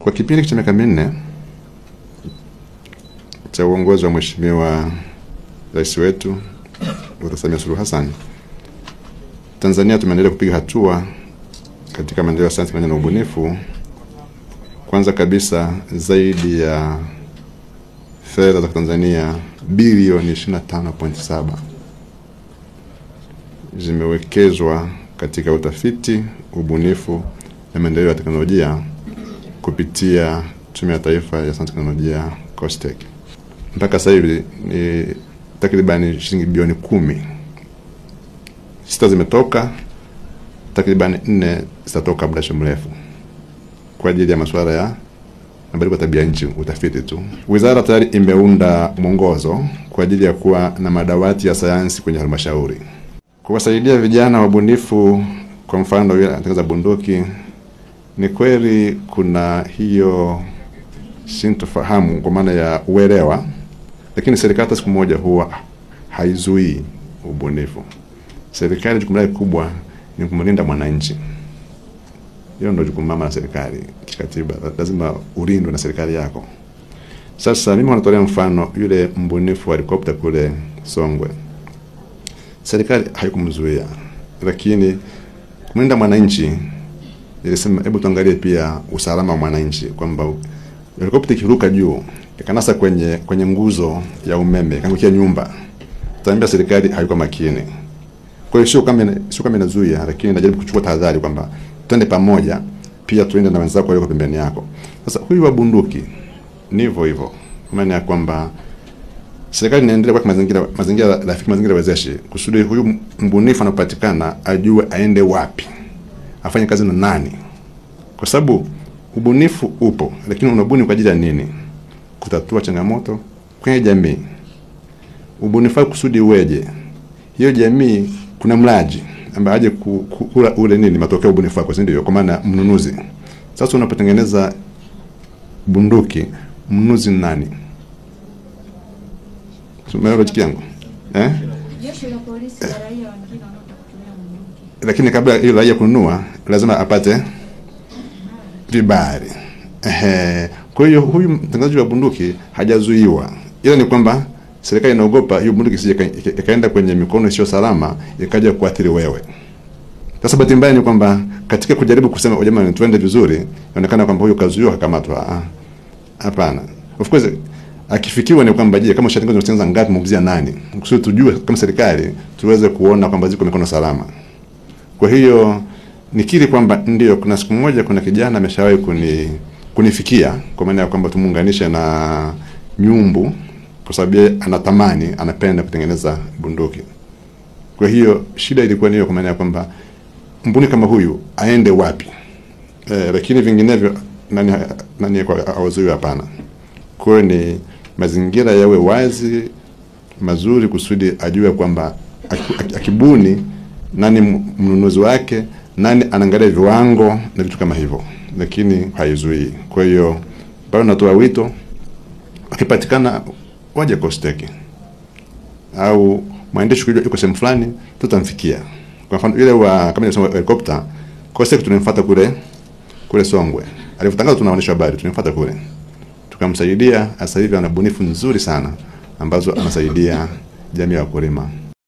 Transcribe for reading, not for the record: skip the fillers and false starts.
Kwa kipindi cha miaka 4 cha uongozi wa Mheshimiwa Rais wetu Dr. Samia Suluhu Hassan, Tanzania tumeendelea kupiga hatua katika maendeleo ya sayansi na ubunifu. Kwanza kabisa, zaidi ya fedha za Tanzania bilioni 25.7 zimewekezwa katika utafiti, ubunifu na maendeleo ya teknolojia kupitia Tume ya Taifa ya Sayansi na Teknolojia COSTECH. Mpaka sasa hivi ni takriban shilingi bilioni 10. 6 zimetoka, takriban 4 zitatoka muda si mrefu kwa ajili ya masuala ya mabadiliko ya tabia nchi, utafiti tu. Wizara tayari imeunda mwongozo kwa ajili ya kuwa na madawati ya sayansi kwenye halmashauri, kuwasaidia vijana wabunifu. Kwa mfano yule anatengeneza bunduki, ni kweli kuna hiyo sintofahamu kwa maana ya uelewa, lakini serikali hata siku moja huwa haizuii ubunifu. Serikali jukumu lake kubwa ni kumlinda mwananchi. Hiyo ndio jukumu mama la serikali kikatiba, lazima ulindwe na serikali yako. Sasa mimi natolea mfano yule mbunifu wa helikopta kule Songwe. Serikali haikumzuia, lakini kumlinda mwananchi ilisema hebu tuangalie pia usalama wa mwananchi, kwamba helikopta ikiruka juu ikanasa kwenye nguzo ya umeme ikaangukia nyumba, tutaambia serikali haiko makini. Kwa hiyo sio kama inazuia, lakini najaribu kuchukua tahadhari kwamba twende pamoja, pia tuende na wenzako walio pembeni yako. Sasa huyu wa bunduki ni hivyo hivyo, maana ya kwamba serikali inaendelea kwa mazingira rafiki, mazingira wezeshi, kusudi huyu mbunifu anapatikana ajue aende wapi, afanye kazi na nani. Kwa sababu ubunifu upo, lakini unabuni kwa ajili ya nini? Kutatua changamoto kwenye jamii. Ubunifu kusudi uweje? Hiyo jamii kuna mlaji ambaye aje kula ule nini matokeo ubunifu wako, si ndio? Kwa maana mnunuzi. Sasa unapotengeneza bunduki, mnunuzi ni nani? Umeelewa logic yangu? Jeshi la polisi na raia wengine wanaotaka kutumia bunduki. Lakini kabla hiyo raia kununua lazima apate vibali. Kwa hiyo huyu mtengenezaji wa bunduki hajazuiwa. Ila ni kwamba serikali inaogopa hiyo bunduki isije ikaenda kwenye mikono isiyo salama ikaja kuathiri wewe. Sasa bahati mbaya ni kwamba katika kujaribu kusema jamani tuende vizuri, inaonekana kwamba huyu kazuiwa akamatwa. Hapana. Of course akifikiwa ni kwamba je, kama ushatengeneza unatengeneza ngapi, muuzia nani? Kusudi tujue kama serikali tuweze kuona kwamba ziko mikono salama. Kwa hiyo nikiri kwamba ndio kuna siku moja kuna kijana ameshawahi kunifikia kwa maana ya kwamba tumuunganishe na nyumbu, kwa sababu yeye anatamani, anapenda kutengeneza bunduki. Kwa hiyo shida ilikuwa ni hiyo, kwa maana ya kwamba mbuni kama huyu aende wapi? Lakini vinginevyo nani kwa awazuiwe? Hapana. Kwa hiyo ni mazingira yawe wazi mazuri kusudi ajue kwamba akibuni nani mnunuzi wake, nani anaangalia viwango na vitu kama hivyo, lakini haizuii. Kwa hiyo bado natoa wito, akipatikana waje COSTECH au mwandishi yuko sehemu fulani tutamfikia. Kwa mfano ile wa kama nilisema helicopter, COSTECH tulimfuata kule Songwe. Alipotangaza tunaonyesha habari, tulimfuata kule, tukamsaidia. Sasa hivi ana bunifu nzuri sana ambazo anasaidia jamii ya wakulima.